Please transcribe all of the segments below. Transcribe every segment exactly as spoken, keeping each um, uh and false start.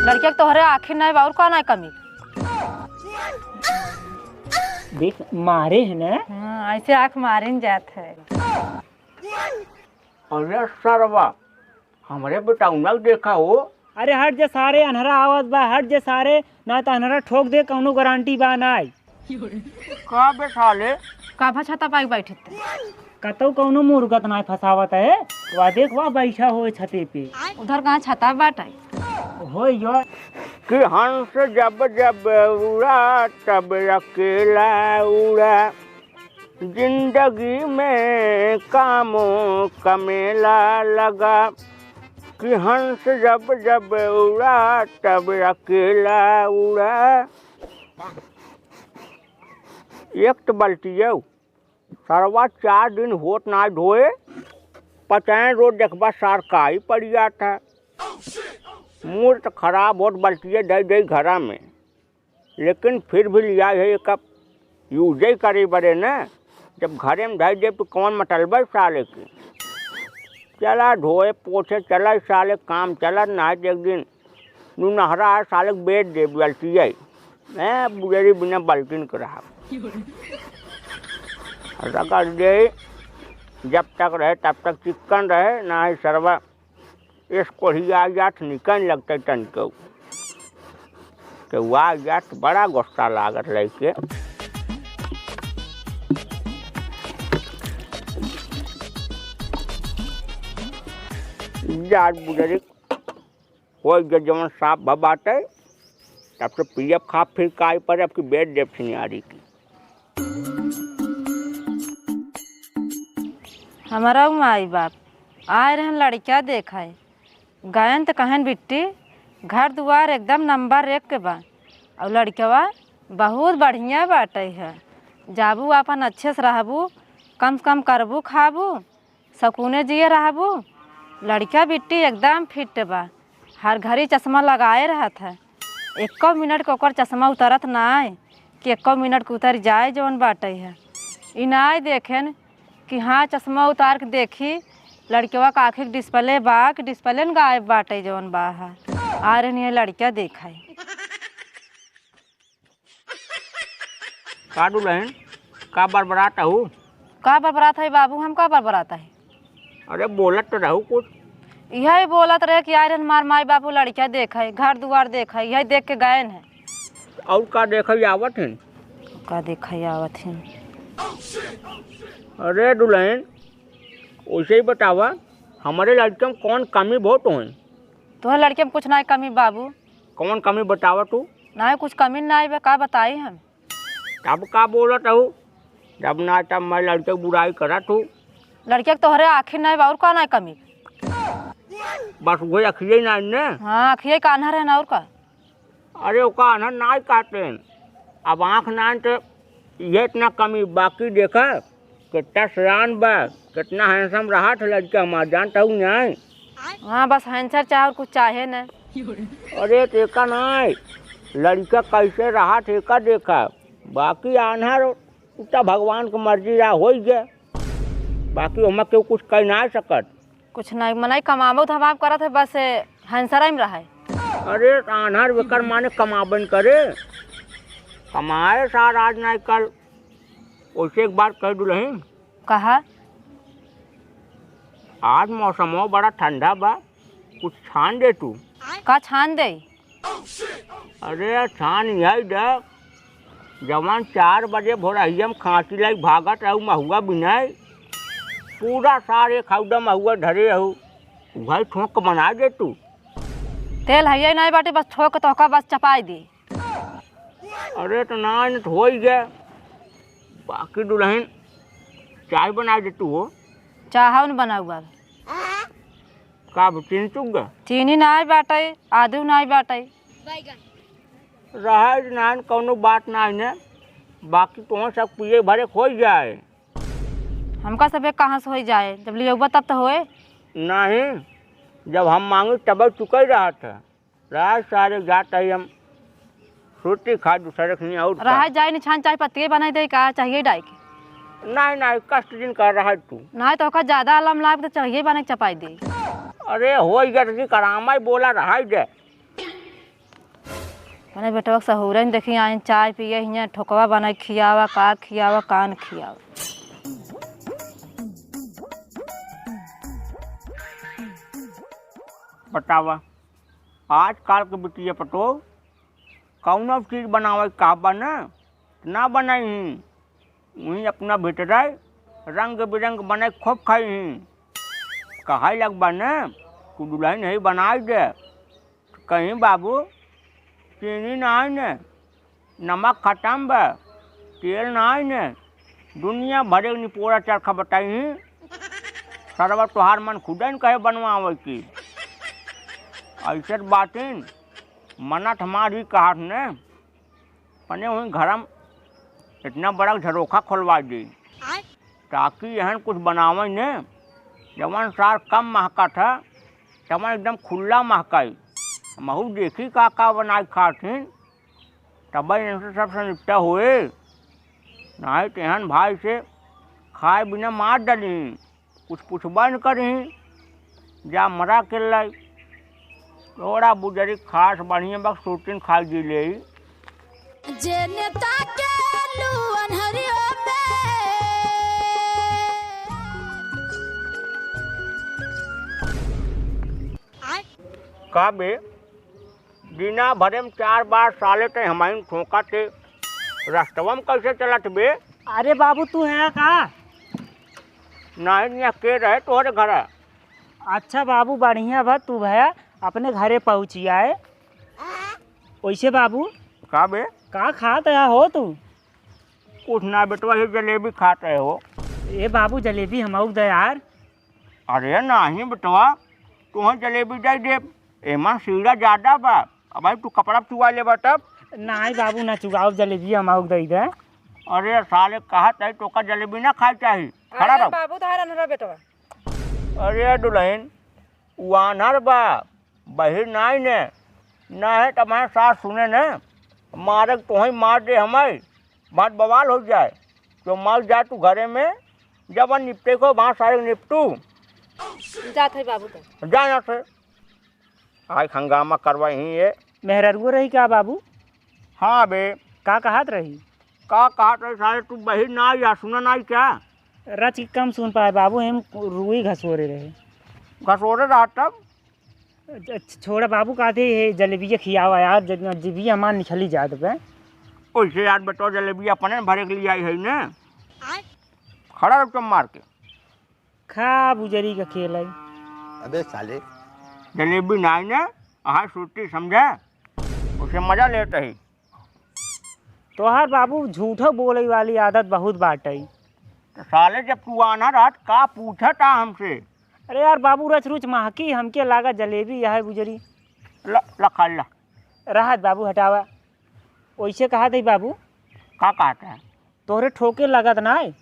लड़किया के तोहरे आँखी नाई बा, और का नाई कमी? देख, मारे है ना। हाँ, ऐसे आँख मारिन जात है। अरे सरवा, हमरे बेटौना के देखा हो। अरे हट जे सारे, अन्हरा आवत बा, हट जे सारे, ना त अन्हरा ठोक दे, कौनो गारंटी बा नाई। का बे साले? का भा छता पाई बैठे ते? कतौ कौनो मुर्गत नाई फसावत है, वा देख वा बैठा हो छते पे। उधर कहाँ छता बाटे? हो यो। कि हंस जब जब उड़ा तब अकेला उड़ा, जिंदगी में कामों का मेला लगा, कि हंस जब जब उड़ा तब अकेला उड़ा। एक तो बल्टियौ, सरवा चार दिन होत ना धोए, पचाए रोज देखबा सार काई पड़ जात है। मूड तो खराब होत बल्टिये दे दे घरा में। लेकिन फिर भी लिया है, एक कप यूजे करे बरे न। जब घरे में धई देब तो कौन मतलबे साले के। चला धोए पोछे चला साले, काम चला, ना एक दिन नू नहरा है साले के बेच देब गलती है। मैं बुढ़ेरी बिना बल्टिन के रहा। रगड़ दे, जब तक रहे तब तक चिक्कन रहे, ना है सरवा। इस कोढ़िया जात निकन लगते तनिको। के वा जात बड़ा गुस्सा लागत लइके। जात बुढ़ेरी, कोई के जवन साफ भ बाटे, तब से पियब खा फिर काई पर अब की बेच देब सिनियारी की। हमारा माई बाप आए रहन लड़का देखाए, गयन त कहन बिट्टी घर दुआर एकदम नंबर एक के बा, और लड़कवा बहुत बढ़िया बाटे है। जाबू आपन अच्छे से रहबू, कम से कम करबू खाबू, सकूने जिए रहबू। लड़का बिट्टी एकदम फिट बा, हर घड़ी चश्मा लगाए रहत है। एको मिनट के ओकर चश्मा उतरत नाय कि एको मिनट के उतर जाए जौन बाटे है। ई नाय देखेन कि हाँ, चश्मा उतार के देखी लड़कवा का आँखी के डिस्प्ले बा कि डिस्प्ले न गायब बाटे जौन बा है। आ रहनी है लड़का देखाए। का दुल्हन, का बरबरात हऊ? का बरबरात है बाबू, हम का बरबरात है? अरे बोलत तो रहू कुछ। यही बोलत रहे कि आए रहन हमार माई बाबू लड़का देखे, घर दुआर देखे, यही देख के गए हैं। और का देखे आवत हैं? का देखे आवत हैं? अरे दुल्हन, वैसे ही बतावा, हमारे लड़के में कौन कमी बहुत होई? तोहरे लड़के में कुछ ना कमी बाबू। कौन कमी बतावा तू? ना कुछ कमी ना बा, का बताई हम? तब का बोलत हऊ? जब ना तब मैं लड़के के बुराई करत हूँ। लड़के के तोहरे आँखी ना बा, और का ना कमी? बस वही अखिए ना ने? हाँ, अखिए का आन्हर है ना, और का? अरे ओका आन्हर ना कहते हैं। अब आँख ना तो ये इतना कमी, बाकी देखा कितना सयान बा, कितना handsome रहत है लड़का हमार, जानत हऊ नाहीं? हाँ, बस handsome चाहे और कुछ चाहे न। अरे तेका नाहीं, लड़का कैसे रहत है एका देखा, बाकी आन्हर उ त भगवान के मर्जी रहा होई गए, बाकी ओमा केहू कुछ कह ना सकत। कुछ नहीं, मनई कमाबो धमाब करत है, बस handsome रहे। अरे आन्हर बेकर माने कमाबन करे, कमाए सार आज नाहीं कल। वैसे एक बात कह दुल्हन। कहा? आज मौसमो बड़ा ठंडा बा, कुछ छान दे तू। का छान दे? अरे छान यही दे, जवान चार बजे भोरहिया में खांसी लाई भागत रहू महुआ बिनाई, पूरा सारे खौदा महुआ धरे रहू, वही ठोंक के बना दे तू। तेल है नहीं बाटे, बस ठोक के तोहका बस चपाई दी। अरे तो ना, न तो हो ही गया। बाकी दुल्हन, चाय बना दे तू हो। चाह न बनाऊ अब। का अब चीनी चुक गया? चीनी नाई बाटे, आदू नाई बाटे। रहा नान कौनो बात ना है ने, बाकी तो सब पिए भरे हो जाए। हमका सबे कहाँ से हो जाए, जब लियौबा तब तो होए। नहीं, जब हम मांगी तब चुके रहा था। राज सारे जात है हम रोटी खा दूसरे खनी और का। रहा जाए निछान चाय पत्ती बनाई दे का चाहिए डाई के। नहीं, नहीं, कष्ट दिन का रहा तू। नहीं तो ओकर ज्यादा आलम लाग तो चाहिए बने चपाई दे। अरे हो गया तो करामा ही बोला रहा दे। अपने बेटवा के सहूरे न देखी, आइन चाय पिए हियाँ, ठोकवा बनाई खियावा, का खियावा, का न खियावा। बतावा, आजकल के बिटिया पतोह कौनो चीज बनावे का बा न, ना बनाई ही। वहीं अपना भीतरे रंग बिरंग बने खूब खाई ही। कहे लगबा न, तू दुल्हन ही बनाई दे। कहीं बाबू, चीनी नाई ने, नमक खतम बा, तेल नाई ने, दुनिया भरे निपोरा चरखा बताई ही। सरवा तोहार मन खुदे न कहे बनवावे की। ऐसे बातिन मनत हमारी कहत ने, पने हुई घरम इतना बड़ा झरोखा खोलवा दी, ताकि एहन कुछ बनावे ने, जवन सार कम महकत है, तवन एकदम खुल्ला महकाई। हमहू देखी का का बनाई खात ही, तब इनसे सबसे निपटा होए। नाहीं तो एहन भाई से खाए बिना मार डाली। कुछ पूछबा न करी, जा मरा के लाई। थोड़ा बुजरी खास बढ़िया बा, शूटिंग खाई जी ले। जे नेता के लू अन्हरियो में। का बे, दिना भरे में चार बार साले ते हमाइन ठोका थे, रस्तवा में कैसे चलत बे? अरे बाबू, तू है का? नहीं, नहीं, के रहे तोहरे घर? अच्छा बाबू, बढ़िया बा, तू भया अपने घरे पहुँची आए। ओइसे बाबू, का बे? का खात है हो तू? कुछ ना बेटवा, ये जलेबी खात है हो। ए बाबू, जलेबी हमऊ दे यार। अरे नाही बेटवा, तुहँ जलेबी दे देब, एमा सीरा ज्यादा बा। अब भाई तू कपड़ा चुआ लेबा तब। नाही बाबू, ना चुगाओ, जलेबी हमऊ दे दे। अरे साले, कहत है तोका जलेबी ना खाए चाही। खड़ा अरे रहो। बाबू, तोहार अनहरा बेटवा। अरे दुल्हन, उ आन्हर बा, बहिर नाई ने, ना है तो हमारे सास सुने ने, मारे के तोहई मार दे हमारी, बात बवाल हो जाए। तो मार जा तू घरे में, जब निपटे को वहाँ सारे निपटू। जात है बाबू तो। जा यहाँ से। आज हंगामा करवाई ही ये। मेहररुओ रही का बाबू? हाँ बे। का कहत रही? का कहत रही सारे, तू बहिर ना या सुना ना क्या? रच के कम सुन पाए बाबू, हम रुई घसोरे रहे। घसोरे रहा तब? अच्छा, छोड़ा बाबू, कहते हे जलेबिया खियावा यार, जब जलेबिया हमार निकली जात बे। ओइसे यार बेटो, जलेबिया अपने भरे के लिए आई है ने। खड़ा रह तुम मार के। खा बुजरी का खेल है। अबे साले। जलेबी नाई ने, आहा सुरती समझे, उसे मजा लेत ही। तोहार बाबू झूठो बोले वाली आदत बहुत बाटई। तो साले जब तू आना रहत का पूछत आ हमसे? अरे यार बाबू, रच रुच महकी, हमके लागा जलेबी यह बुजरी। ल, ल खा ल। रहत बाबू हटावा। ओइसे कहत ही बाबू। का कहत है? तोहरे ठोके लागत नाय।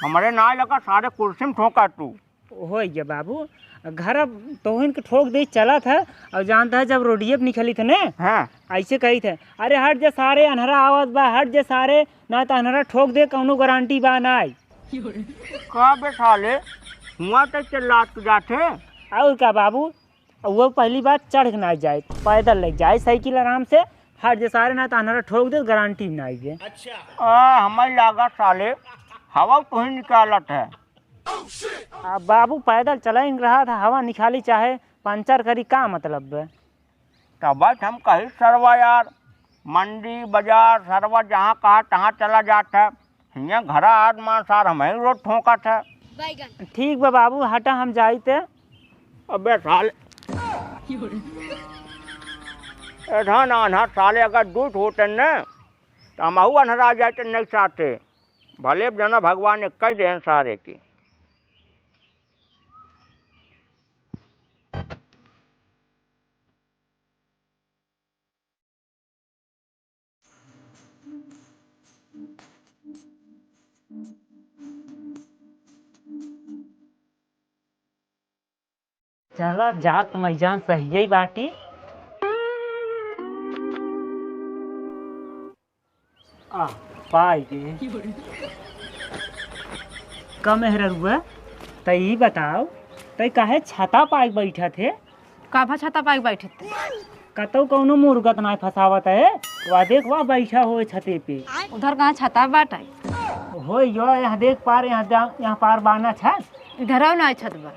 हमरे नाय लगा, सारे कुर्सी में ठोका तू। ओहो ये बाबू, घर अब तोहिन के ठोक दे चलत है, और जानता है जब रोडिये पे निकली थे ने, हाँ। ऐसे कही थे, "अरे हट जे सारे, अन्हरा आवत बा, हट जे सारे, ना तो अन्हरा ठोक दे, कौनो गारंटी बा नाय।" का बे साले, हुआ तो चिल्लात जात है। और का बाबू, और वो पहली बात चढ़ के ना जाए, पैदल ले जाए साइकिल आराम से, हट जे सारे ना तो अन्हरा ठोक दे, गारंटी ना आइए। अच्छा। आ, हमारी लागत साले, हवा तो ही निकालत है। आ, बाबू पैदल चलाइन रहा था, हवा निकाली चाहे पंचर करी, का मतलब बे? तब हम कही सरवा यार, मंडी, बाजार, सरवा जहाँ कहा तहाँ चला जात है। हियाँ घरा आदमान सार हम ही रोड ठोकत है। ठीक बा बाबू, हटा हम जाइत है। अबे साले। ए धान आन्हर साले अगर दूध होते न, तो हम अहू अन्हरा जाते नहीं चाहते। भले जना भगवान ने कह देन सारे की। चला, जात मैजान सहिये बाटी। आ, पाई गे। का मेहररुआ, तै ई बताओ, तै काहे छाता पाई बैठत हे? का भा छाता पाई बैठत हे? तउ कउनो मुर्गा त नाहीं फँसावत है। वा देख, वा बैठा होय छते पे। उधर कहाँ छता बाटे? होय यो, यहाँ देख पार, यहाँ जा, यहाँ पार बाना छत। इधर आओ ना, छत बा।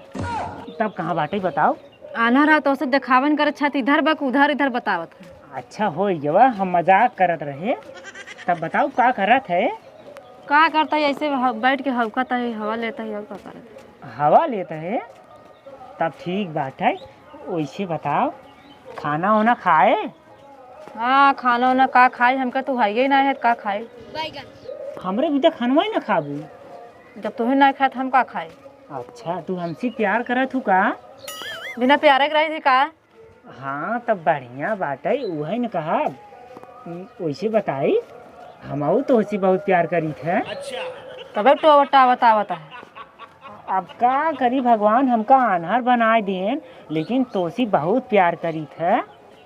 तब कहाँ बाटे बताओ? आन्हर रहा तो उसे देखावन करे छत इधर बा कि उधर, इधर बतावत है। अच्छा होय यो, हम मजाक करत रहे। तब बताओ का करत है? का करता है, ऐसे ह-, बैठ के हौकत है, हवा लेता है, और का करत है? हवा लेता है? तब ठीक बात है। वैसे बताओ, खाना वाना खाए? हाँ, खाना वाना का खाई, हमका तू हइये ना है, का खाई? हमरे बिना खानवा ही ना खाबू। जब तू ही ना खाए, तो हम का खाई? अच्छा, तू हमसे प्यार करत हू का? बिना प्यारे के रही थी का? हाँ, तब बढ़िया बात है, उहे न कहा। वैसे बताई, हमहू तोहसे बहुत प्यार करीत है। तबे टोवटा बतावत है। अब का करी भगवान, हमका आन्हर बनाए देन, लेकिन तोसी बहुत प्यार करीत है।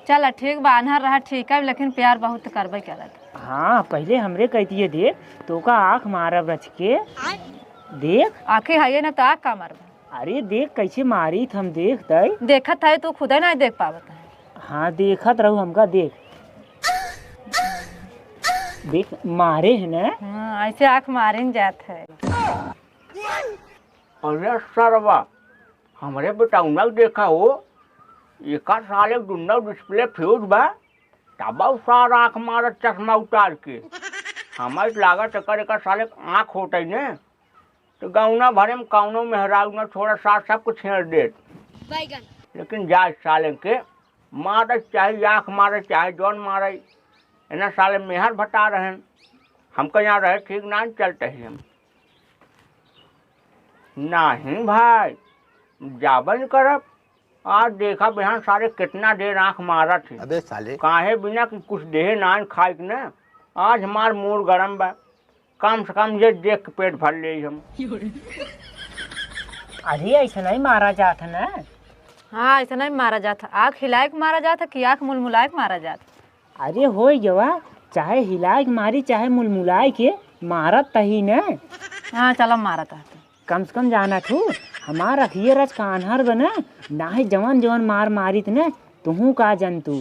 चल ठीक बा, आन्हर रहा ठीक है, लेकिन प्यार बहुत करबे करत। हाँ, पहले हमरे कह दिए देख, तोका आँख मारब रच के। देख। आँखें हइये ना तो आँख का मारबा? अरे देख कैसे मारीत हम, देख तई। देखत है तू खुदे ना देख पावत है। हाँ, देखत रहू हमका, देख। देख, मारे है ना। हाँ, ऐसे आँख मारिन जात है। अरे सरवा, हमरे बेटौना के देखा हो, एकर साले दुन्नो display fuse बा, तब उ सार आँख मारत चश्मा उतार के। हमें लागत एकर, एकर साले आँख होतै ने, तो गौना भरे में कौनो मेहरारू न छोड़ा, सार सब कुछ छेड़ देत। लेकिन जाए साले के मारे चाहे आँख मारे चाहे जौन मारे, एना साले मेहर भता रहन। हमका यहाँ रहे ठीक ना चलते ही हम। नहीं भाई, जाबे न करब। आज देखा बिहान सारे कितना देर आँख मारत है। अबे साले। काहे बिना कि कुछ देहे नान खाए के ना। आज हमार मूड गरम बा, कम से कम ये देख के पेट भर ले हम। अरे ऐसा नहीं मारा जात है ना। हाँ, ऐसा नहीं मारा जात है। आँख हिलाए के मारा जात है कि आँख मुलमुलाए के मारा जात है? अरे होय गवा, चाहे हिलाए के मारी चाहे मुलमुलाए के, मारत तही न। हाँ, चलो मारत है। कम से कम जाना थू, हमार अखिए रच कान्हर बने, नाहे जवन जवन मार मारित न, तुहू का जन तू।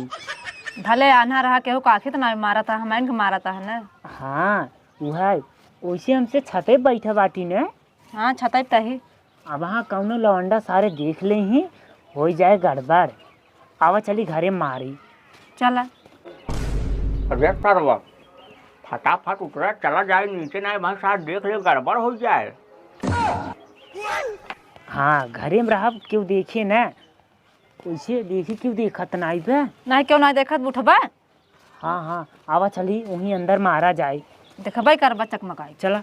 भले आन्हर रहा, केहू का आँखी त ना मारत है, हमैन के मारत है न। हाँ, उहै, ओइसे हमसे छते बैठे बाटी न। हाँ, छते तही। अब हाँ, कौनो लौंडा सारे देख ले ही, हो जाए गड़बड़। आवा चली घरे मारी। चला। अरे सरवा, फटाफट उतरा, चला जाए नीचे, नाहीं भाई साहब देख ले, गड़बड़ हो जाए। हाँ, घरे में रहब, केहू देखे ना। कैसे देखी, केहू देखत नाई बे। नाहीं, केहू नाई देखत, उठबा। हाँ, हाँ, आवा चली, वहीं अंदर मारा जाए। देखबे करबा चकमकाई। चला।